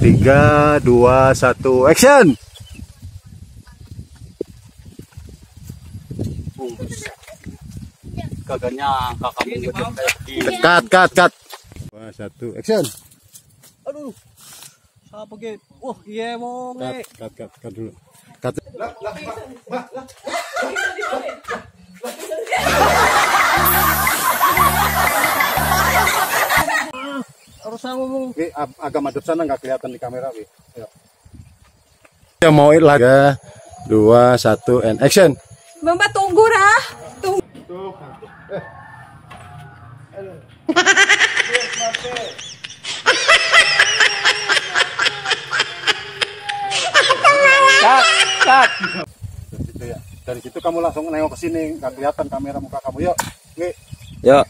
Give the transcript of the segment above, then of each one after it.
3, 2, 1, action. Kagaknya kakak gede kayak Cut. 2, 1, action. aduh, siapa gitu? Wah, iya mau Cut dulu. Cut. Harus ngomong. Agak madep sana, nggak kelihatan di kamera, Wi. Ya mau lagi. 2, 1, and action. Mbak tunggu Rah. Tunggu. Cut. Dari situ kamu langsung nengok ke sini, nggak kelihatan kamera muka kamu. Yuk. Ya.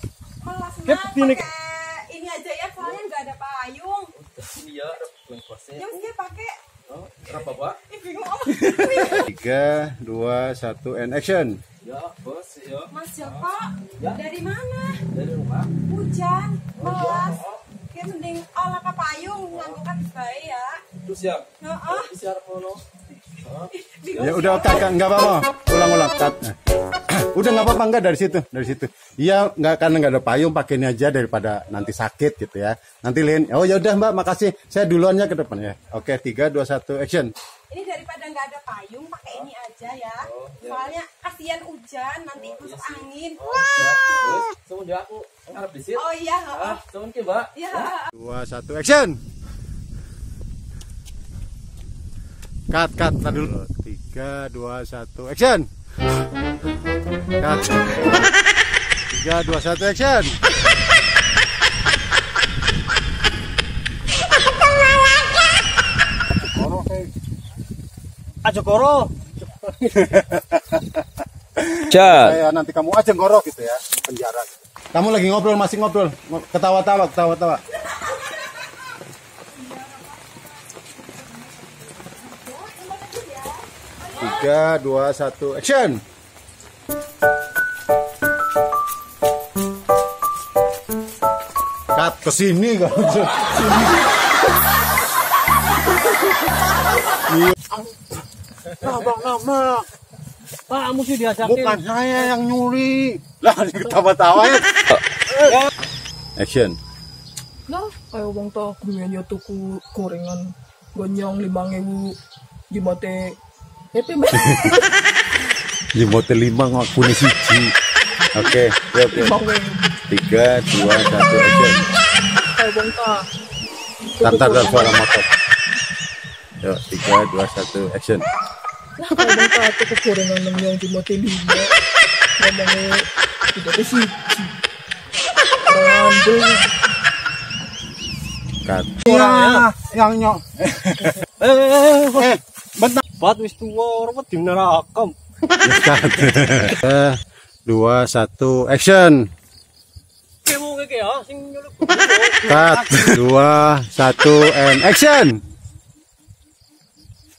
Ini aja ya, soalnya nggak ada payung. Iya, lengkosnya. Ya mesti pakai. Berapa, Pak? Bingung. 3, 2, 1, and action. Ya, bos, ya. Mas Joko, dari mana? Dari rumah. Hujan, melas. Kayak mending olah ke payung, nganggukan bae ya. Terus ya. Heeh. Siar mono. Ya udah kakak, nggak apa-apa. Ulang. Cut. Udah nggak apa-apa, nggak dari situ. Iya, nggak, karena nggak ada payung, pakai ini aja daripada nanti sakit gitu ya. Nanti Lin. Oh ya udah Mbak, makasih. Saya duluannya ke depan ya. Oke, 3, 2, 1, action. Ini daripada nggak ada payung, pakai ini aja ya. Soalnya kasihan hujan, nanti masuk angin. Terus, semuanya aku ngarep di situ. Oh iya, heeh. Cuman ke, Mbak. Iya. 2, 1, action. Cut dulu. 3, 2, 1, action. Cut. 3, 2, 1, action. Aja koro. Kayak nanti kamu aja ngorok gitu ya, penjara. Kamu lagi ngobrol, masih ngobrol, ketawa-tawa. 3, 2, 1, action. Cut ke sini kan. Nama. Kamu sih diajakin. Bukan saya yang nyuri. Lah, ketawa-tawa ya. Action. Nah, kayak bang tak kuenya tuku gorengan gonyong 5.000 di mate happy man. Di motel 5 ngaku nih siji. Oke. 3, 2, 1, action. Kayak bang tak. Tantar dan suara motor. Yuk, 3, 2, 1, action. Nah, kayak bang tak tuku gorengan yang di mate 5. Ngomongnya tidak ada siji. Rambel. Cut. Ya, yang nyok. bentar. Bat wis tuwa, ora wedi nerakam. Cut. 2, 1, action. Kemo ngeke ya, sing nyeluk. Cut. 2, 1, and action.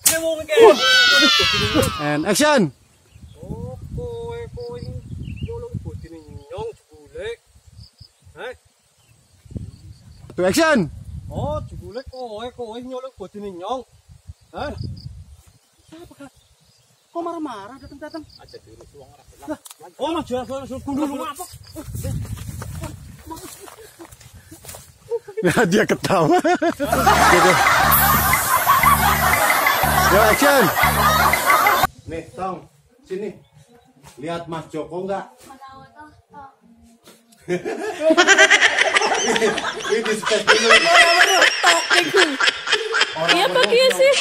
Kemo ngeke. And action. Oh, kowe nyolong bodine nyong jebule. Heh. To action. Oh, jebule kowe nyolong bodine nyong. Hah? Kok marah-marah datang-datang? Aja dulu suang ora. Oh, maju langsung gundul apa? Nah, dia ketawa. Gitu. Yo, action. Nih, Tong, sini. Lihat Mas Joko enggak? Ini space dulu. Iya pakai sih.